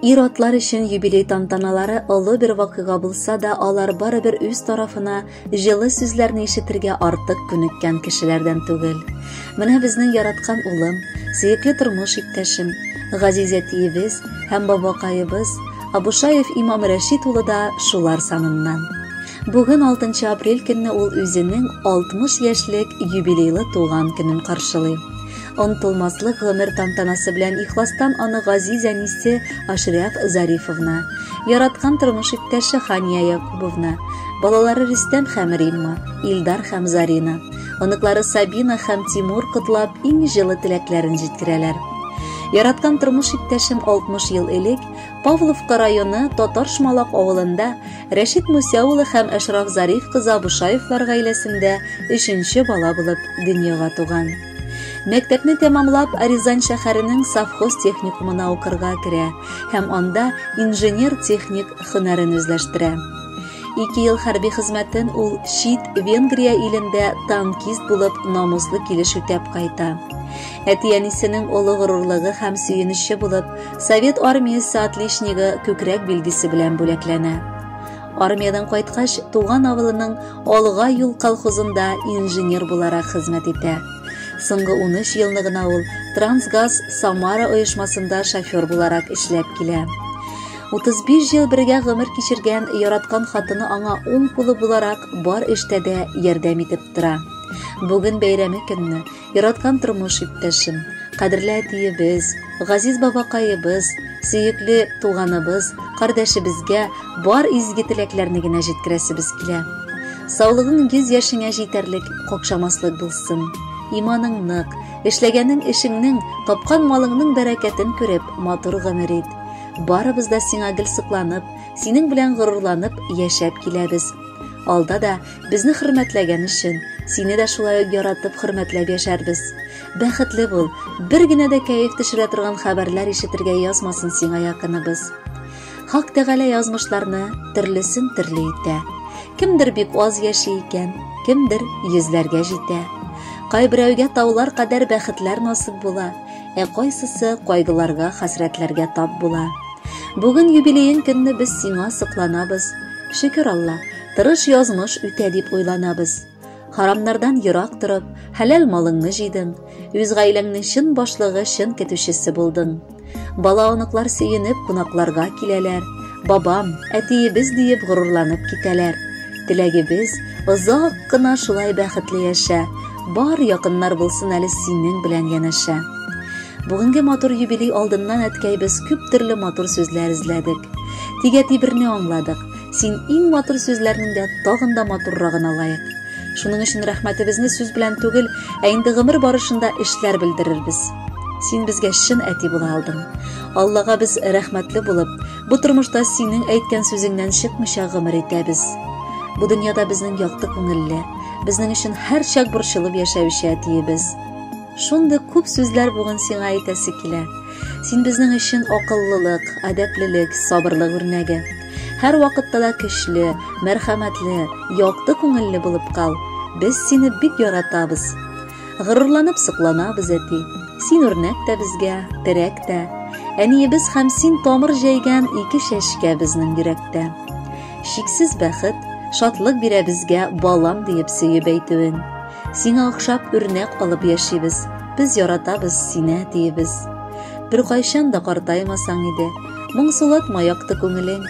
Ир-атлар өчен юбилей тантаналары олы бер вакыйга булса да, алар барыбер үз тарафына җылы сүзләрне ишетергә артык күнеккән кешеләрдән түгел. Менә безнең яраткан улым, сөекле тормыш иптәшем, газиз әтиебез һәм бабакаебыз Абушаев Имам Рәшит улы да шулар саныннан. Бүген 6 апрель көнне ул үзенең 60 яшьлек юбилейлы туган көнен каршылый. Онытылмаслык гомер тантанасы белән ихластан аны газиз әнисе Ашрәф Зарифовна, яраткан тормыш иптәше Хания Якубовна, балалары Рөстәм һәм Римма, Илдар һәм Зарина, оныклары Сабина һәм Тимур котлап иң җылы теләкләрен җиткерәләр. Яраткан тормыш иптәшем 60 ел элек Павловка районы Татар Шмалак авылында Рәшит Муся улы һәм Әшраф Зариф кызы Абушаевлар гаиләсендә өченче бала булып дөньяга туган. Мәктәпне тәмамлап, Рязань шәһәренең совхоз техникумына укырга керә һәм анда инженер-техник һөнәрен үзләштерә. Ике ел хәрби хезмәтен ул чит Венгрия илендә танкист булып намуслы килеш үтәп кайта. Әти-әнисенең олы горурлыгы һәм сөенече булып, Совет армиясе отличнигы күкрәк билгесе белән бүләкләнә. Армиядән кайткач, туган авылының Алга юл колхозында инженер буларак хезмәт итә. Соңгы 13 елны гына ул Трансгаз Самара оешмасында шофер буларак эшләп килә. 35 ел бергә гомер кичергән яраткан хатыны аңа уң кулы буларак бар эштә дә ярдәм итеп тора. Бүген бәйрәме көнне яраткан тормыш иптәшем, кадерле әтиебез, газиз бабакаебыз, сөекле туганыбыз, кардәшебезгә бар изге теләкләрне генә җиткерәсебез килә. Саулыгың 100 яшеңә җитәрлек, какшамаслык булсын. Иманың нык, эшләгәнең эшеңнең, тапкан малыңның бәрәкәтен күреп, матур гомер ит. Барыбыз да сиңа гел сокланып, синең белән горурланып яшәп киләбез. Алда да безне хөрмәтләгән өчен, сине дә шулай ук яратып, хөрмәтләп яшәрбез. Бәхетле бул, бер генә дә кәеф төшерә торган хәбәрләр ишетергә язмасын сиңа якыныбыз. Хак Тәгалә язмышларны төрлесен төрле итә. Кемдер бик аз яши икән, кемдер йөзләргә җитә. Кайберәүгә таулар кадәр бәхетләр насыйп була, ә кайсысы кайгыларга, хәсрәтләргә тап була. Бүген юбилеең көнне без сиңа сокланабыз. Шөкер Алла, тырыш язмыш үтә дип уйланабыз. Харамнардан ерак торып, хәләл малыңны җыйдың, үз гаиләңнең чын башлыгы, чын көтүчесе булдың. Бала-оныклар сөенеп кунакларга киләләр, бабам, әтиебез диеп горурланып китәләр. Теләгебез, озак кына шулай бәхетле яшә, бар якыннар булсын әле синең белән янәшә. Бүгенге матур юбилей алдыннан әткәй без күп төрле матур сүзләр эзләдек. Тик әти берне аңладык, син иң матур сүзләрнең дә тагын да матуррагына лаек. Шуның өчен рәхмәтебезне сүз белән түгел, ә инде гомер барышында эшләр белдерербез. Син безгә чын әти була алдың. Аллага без рәхмәтле булып, бу тормышта синең әйткән сүзеңнән чыкмыйча гомер итәбез. Бу дөньяда безнең якты күңелле, безнең өчен һәрчак борчылып яшәүче әтиебез. Шундый күп сүзләр бүген сиңа әйтәсе килә. Син безнең өчен акыллылык, әдәплелек, сабырлык үрнәге. Һәр вакытта да көчле, мәрхәмәтле, якты күңелле булып кал. Без сине бик яратабыз. Горурланып сокланабыз, әти. Син үрнәк тә безгә, терәк тә. Әниебез һәм син тамыр җәйгән ике чәчкә безнең йөрәктә. Чиксез бәхет, шатлык бирә безгә балам диеп сөеп әйтүең. Сиңа охшап үрнәк алып яшибез. Без яратабыз сине, әтиебез. Беркайчан да картаймасаң иде. Моңсулатма якты күңелең.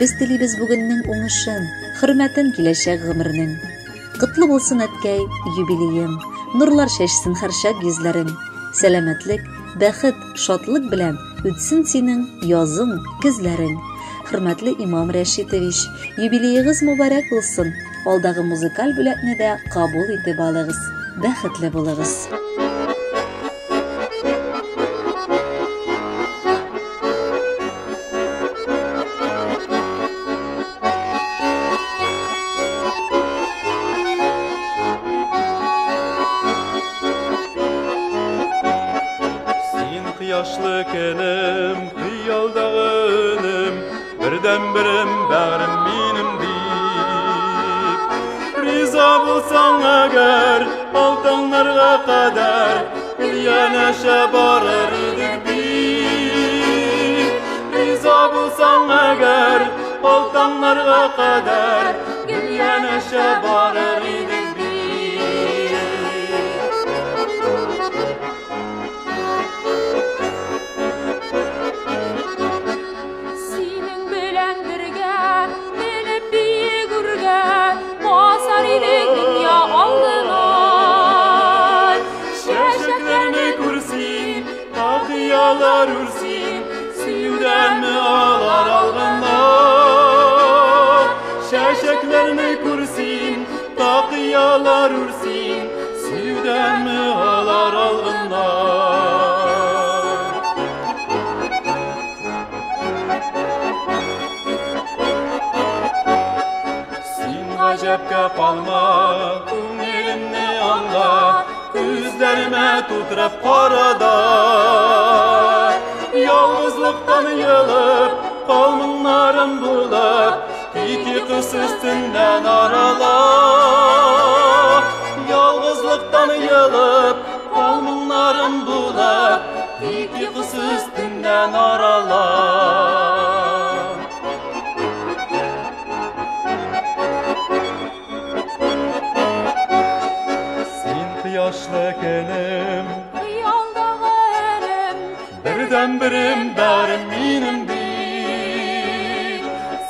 Без телибез бүгеннең уңышын, хөрмәтен киләчәк гомернең. Котлы булсын, әткәй, юбилеең. Нурлар чәчсен һәрчак йөзләрең. Сәламәтлек, бәхет, шатлык белән үтсен синең язың, көзләрең. Хөрмәтле Имам Рәшитович, юбилеегыз мөбарәк булсын. Алдагы музыкаль бүләкне дә кабул итеп алыгыз. Бәхетле булыгыз. Син кояшлы көнем, хыялдагы өнем, бердәнберем, бәгърем минем дип. Риза булсаң әгәр, алтыннарга кадәр, янәшә барыр идек бит. Риза булсаң әгәр, ал таңнарга кадәр гел янәшә барыр идек бит. Синең белән бергә менеп биек үргә басар идек дөнья алдына. Чәчәкләрне күрсин, такыялар үрсин, сөюдәнме алар алганнар. Чәчәкләрне күрсин, такыялар үрсин, сөюдәнме алар алганнар. Син гаҗәпкә калма, күңелемне аңла, күзләремә тутырып кара да. Ялгызлыктан елып, калмыңнарым булып, тик йокысыз төннән арала. Ялгызлыктан елып, калмыңнарым булып, тик йокысыз төннән арала. Син кояшлы көнем, Хыялдагы өнем, бердәнберем, бәрем минем дип.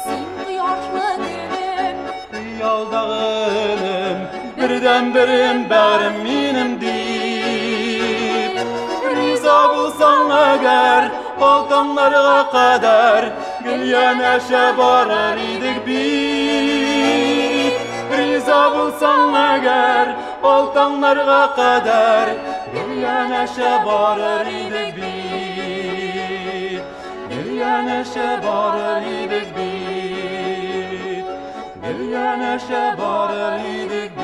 Син кояшлы көнем, Хыялдагы өнем, бердәнберем, бәрем минем дип. Риза булсаң әгәр, ал таңнарга кадәр гел янәшә барыр идек бит. Риза булсаң әгәр, ал таңнарга кадәр гел янәшә барыр идек бит. Гел янәшә барыр идек бит. Гел янәшә барыр идек бит.